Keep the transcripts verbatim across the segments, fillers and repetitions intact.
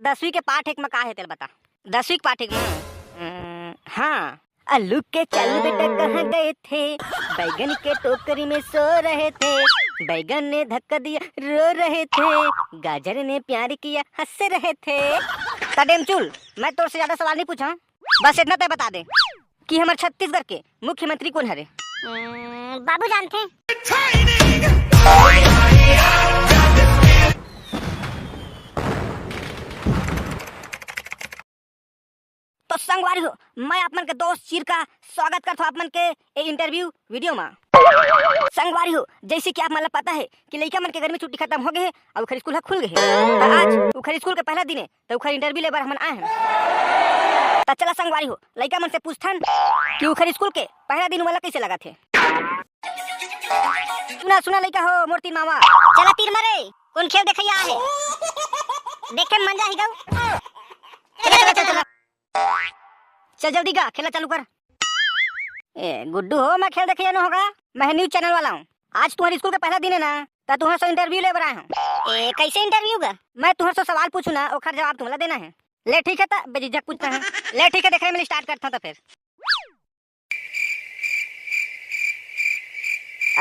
दसवीं के पाठ एक में का हे, तेला बता। दसवीं के पाठ एक में, अम, हाँ। आलू के चालू बेटा कहाँ गए थे, बैगन के टोकरी में सो रहे थे, बैगन ने धक्का दिया रो रहे थे, गाजर ने प्यार किया हंस रहे थे। त डेमचुल, मैं तोर से ज्यादा सवाल नहीं पूछा, बस इतना तय बता दे कि हमर छत्तीसगढ़ के मुख्यमंत्री कोन हरे? हम्म, बाबू जानथे। तो संगवारी हो, मैं आप मन के दोस्त चीर का स्वागत करथो आप मन के ए इंटरव्यू वीडियो मा। संगवारी हो, जैसे कि आप मन ला पता है कि लइका मन के गर्मी छुट्टी खत्म हो गए है और उखर स्कूल ह खुल गए है, तो आज उखर स्कूल के पहला दिन है, तो उखर इंटरव्यू ले बर हमन आए हैं। तो चला संगवारी हो, लइका मन से पूछथन कि उखर स्कूल के पहला दिन वाला कैसे लगा थे। सुना सुना लइका हो मोर तीर मावा। चला तीर मारे, कोन खेल देखैया आहे? देखे मजा ही गऊ। चला, चला, चला, चला। चल जल्दी गा, खेला चालू कर। ए गुड्डू हो, मैं खेल देखैया नो होगा, मैं न्यूज चैनल वाला हूँ। आज तुम्हारे स्कूल का पहला दिन है ना, तो तुम्हारे से इंटरव्यू ले बर आए हूँ। ए, कैसे इंटरव्यू गा? मैं तुम्हारे से सवाल पूछू ना, ओखर जवाब तुम्हारा देना है। ले ठीक है, तो बेझिझक पूछना है। ले ठीक है, देख रहे मैं स्टार्ट करता हूँ तो फिर।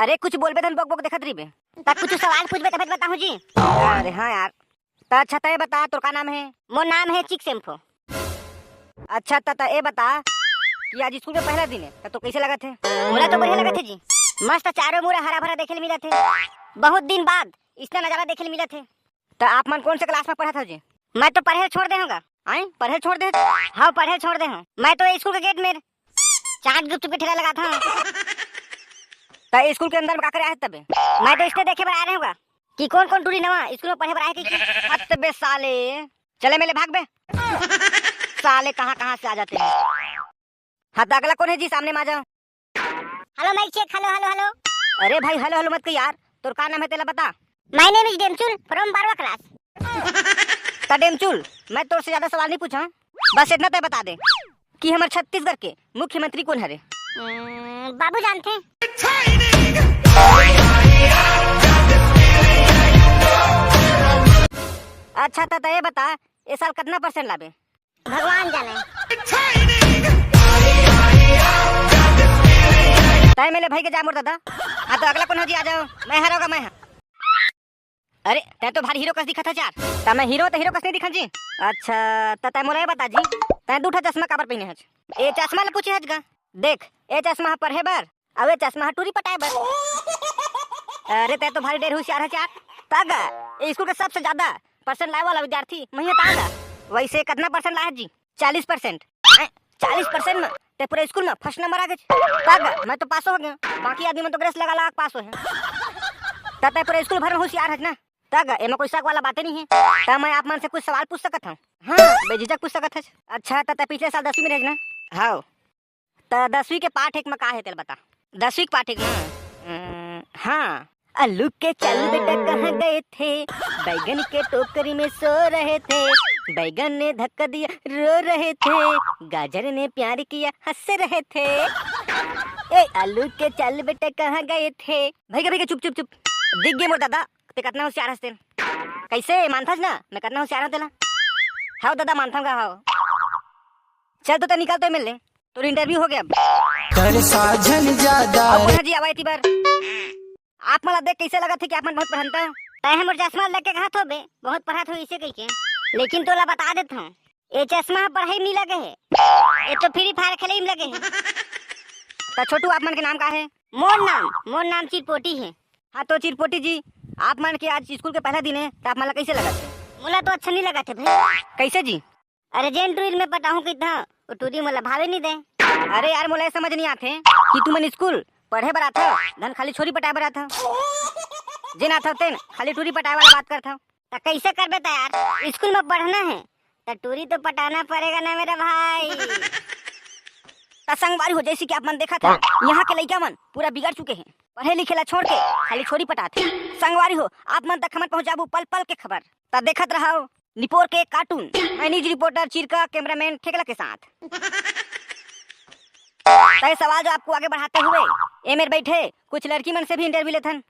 अरे कुछ बोलबे तहन बोक बोक देखत रहिबे। त कुछ सवाल पूछबे तभे त बताहूँ जी। अरे हाँ यार। त अच्छा तय बता, तोर का नाम है? मोर नाम है चिक सेम्फो। अच्छा त, त ए बता कि आज स्कूल के पहला दिन है, त तो कैसे लगत है? मोला तो बढ़िया लगत है जी। मस्त चारों मुड़ा हरा भरा देखे ल मिलत है। बहुत दिन बाद इसना नजारा देखे ल मिलत है। त आप मन कौन से क्लास में पढ़त हो जी? मैं तो पढ़े छोड़ दे हूँ गा। आए, पढ़े छोड़ दे? हाँ, पढ़े छोड़ दे हूँ। मैं तो स्कूल के गेट में चाट गुपचुप के ठेला लगात हूँ। त स्कूल के अंदर में का करे आए तबे? मैं तो इसने देखे बर आ रहे हूँ गा कि कौन कौन टूरी नवा स्कूल में पढ़े बर आए कि। हत बे साले, चले मेले भाग बे। साले कहाँ कहाँ से आ जाते हैं। हाँ, त अगला कौन है जी? सामने में आ जाओ। Hello, mike check, hello, hello, hello. अरे भाई, हेलो, हेलो मत कह यार, तोर का नाम है, तेला बता। My name is डेमचुल from बारहवाँ class। त डेमचुल, मैं तोर से ज्यादा सवाल नहीं पूछा, बस इतना तय बता दे कि हमर छत्तीसगढ़ के मुख्यमंत्री कौन हरे? हम्म, बाबू जानथे। अच्छा, त, त ये बता, ए साल कितना परसेंट लाबे? भगवान जाने। तय मेले भाई के जा मोर दादा। हाँ, तो अगला कौन हो जी? आ जाओ, मैं हरोगा, मैं हर। अरे, तय तो भारी हीरो कस दिखत है यार। त मैं हीरो त हीरो कस नहीं दिखन जी। अच्छा, त तय मोला ये बता जी, तय दू ठा चश्मा काबर पहने हच? ए चश्मा ले पूछे हच गा। देख, ए चश्मा ह पढ़े बर, अउ ए चश्मा ह टूरी पटाए बर। अरे, तय तो भारी डेर होशियार है यार। तागा, ए स्कूल के सबसे ज्यादा परसेंट लाए वाला विद्यार्थी मैं ही तागा। वैसे कितना परसेंट लाए जी? चालीस परसेंट। हैं? चालीस परसेंट में ते पूरा स्कूल में फर्स्ट नंबर आ गए। तागा, मैं तो पास हो गया, बाकी आदमी मन तो ग्रेस लगा लगा के पास हो हैं। त तय पूरा स्कूल भर में होशियार है ना। तागा, एमा कोई शक वाला बातें नहीं है। त मैं आप मन से कुछ सवाल पूछ सकत हूँ? हाँ, बेझिझक पूछ सकत है। अच्छा, त तय पिछले साल दसवीं में रहे ना? हाँ। त दसवीं के पाठ एक में का हे, तेला बता। दसवीं के पाठ एक में? अम्म, हाँ। आलू के चालू बेटा कहाँ गए थे, बैगन के टोकरी में सो रहे थे, बैगन ने धक्का दिया रो रहे थे, गाजर ने प्यार किया हंस रहे थे। ए, आलू के चालू बेटा कहाँ गए थे? भैया, भैया, चुप, चुप, चुप। दिख गए मोर दादा, ते कितना होशियार हस तेन। कैसे मानथस ना, मैं कितना होशियार हूँ तेला। हाव दादा, मानथन का हाव। चल तो ते निकल तो मिल ले, तोर इंटरव्यू हो गया अब। कर साझन ज्यादा अब रे। हाँ जी, आवा एती बर। आप मन ला देख कैसे लगत है कि आप मन बहुत पढ़ंता? तय हमर चश्मा लग के कहत होबे, बहुत पढ़त हो इसे कह के। लेकिन तोला बता देत हूँ, ये चश्मा ह पढ़ाई में नहीं लगे है, ये तो फ्री फायर खेले में लगे है। त छोटू, आप मन के नाम का है? मोर नाम, मोर नाम चिरपोटी है। हाँ तो चिरपोटी जी, आप मन के आज स्कूल के पहला दिन है, तो आप मन ला कैसे लगत है? मोला तो अच्छा नहीं लगत है भाई। कैसे जी? अरे जेन टूरी में पटाहूँ कितना, वो टूरी मोला भावे नहीं दे। अरे यार, मोला ये समझ नहीं आथे कि तुमन स्कूल पढ़े बर आथव, धन खाली छोरी पटाए बर आथव। जेन आथव तेन खाली टूरी पटाए वाला बात करथव। त कैसे करबे त यार, स्कूल में पढ़ना है, त टूरी तो पटाना पड़ेगा ना मेरा भाई। त संगवारी हो, जैसे कि आप मन देखत हैं, यहाँ के लइका मन पूरा बिगड़ चुके हैं, पढ़े लिखे ला छोड़ के खाली छोरी पटात हैं। संगवारी हो, आप मन तक हमन पहुँचाबू पल पल के खबर। त देखत रहव निपोर के कार्टून। मैं न्यूज रिपोर्टर चिरका, कैमरामैन ठेकला के साथ। तय सवाल जो आपको आगे बढ़ाते हुए, ए मेर बैठे कुछ लड़की मन से भी इंटरव्यू लेथन।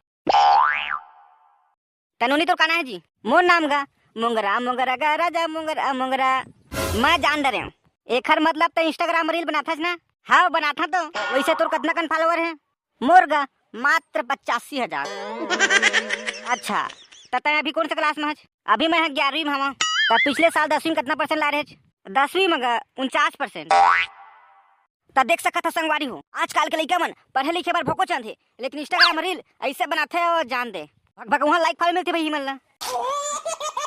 तनोनी, तोर का नाम है जी? मोर नाम गा मुंगरा मुंगरा गा राजा मुंगरा मुंगरा। मैं जान डरे हूँ, एखर मतलब त Instagram reel बनाथस ना? हाँ, बनाथा तो। वैसे तोर कतना कन follower हे? मोर गा मात्र पचासी हजार। अच्छा, त तैं अभी कौन से class में हच? अभी मैं ग्यारहवीं में हवा। त पिछले साल दसवीं में कतना percent ला रहे हच? दसवीं में गा उनचास percent। त देख सकत ह संगवारी हो, आजकल के लइका मन पढ़े लिखे बर भोको चंद हे, लेकिन Instagram reel ऐसे बनाथे और जान दे, भक भक वहाँ like follow मिलथे भाई मन ला।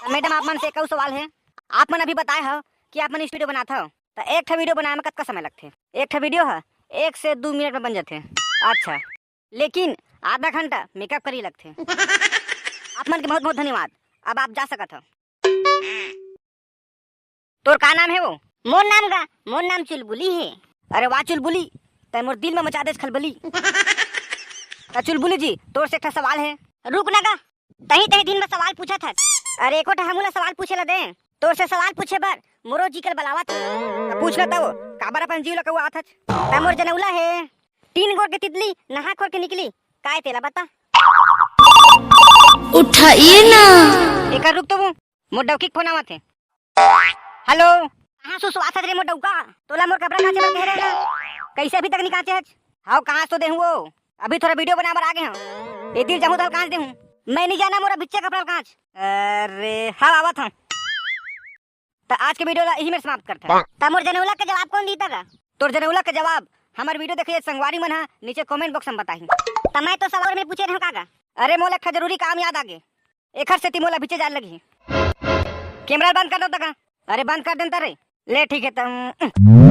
त मैडम, आप मन से एक अउ सवाल हे, आप मन अभी बताए हव कि आप मन इस video बनात हव, त एक ठा video बनाए में कतका समय लगथे? एक ठा video ह एक से दू मिनट में बन जाथे। अच्छा, लेकिन आधा घंटा makeup करे लगथे। आप मन के बहुत बहुत धन्यवाद, अब आप जा सकत हव। तोर का नाम हे वो? मोर नाम गा, मोर नाम चुलबुली हे। अरे वाह चुलबुली, तै मोर दिल में मचा देस खलबली। त चुलबुली जी, तोर से एक ठा सवाल हे। रुक ना गा, तही तही दिन में सवाल पूछत हस। अरे एको ठा हमू ला सवाल पूछे ला दे। तोर से सवाल पूछे बर मोरो जी कल बलावत हे। त पूछ ना तब, काबर अपन जीव ला कउआवत हच? त मोर जनउला हे, तीन गोड़ के तितली, नहा खोर के निकली, काय तेला बता? उठाइए ना। एकर रुक तो वो, मोर डौकी के फोन आवत हे। हेलो। कहाँ सुसुआत हस रे मोर डौका? तोला मोर कपड़ा कांचे बर कहे रहे ना? कैसे अभी तक नहीं कांचे हच? हाव, कांच तो देहूं वो। अभी थोड़ा video बनाए बर आ गे हूँ। ये दिल जाहूं तो कांच देहूं। मैं नहीं जाना मोर बिच्चे कपड़ा कांच। अरे, हाव, आवत हूँ। त आज के video ला इही में समाप्त करथन। त मोर जनउला के जवाब कौन दी तगा? तोर जनउला के जवाब हमर video देखे संगवारी मन ह नीचे comment box में बताही। त मैं तो सवाल में पूछे रहूं कागा? अरे मोला एक ठा जरूरी काम याद आ गे, एखर सेती मोला बीचे जाए लगही। Camera बंद कर दो तगा। अरे बंद कर देन त रे। ले ठीक है त।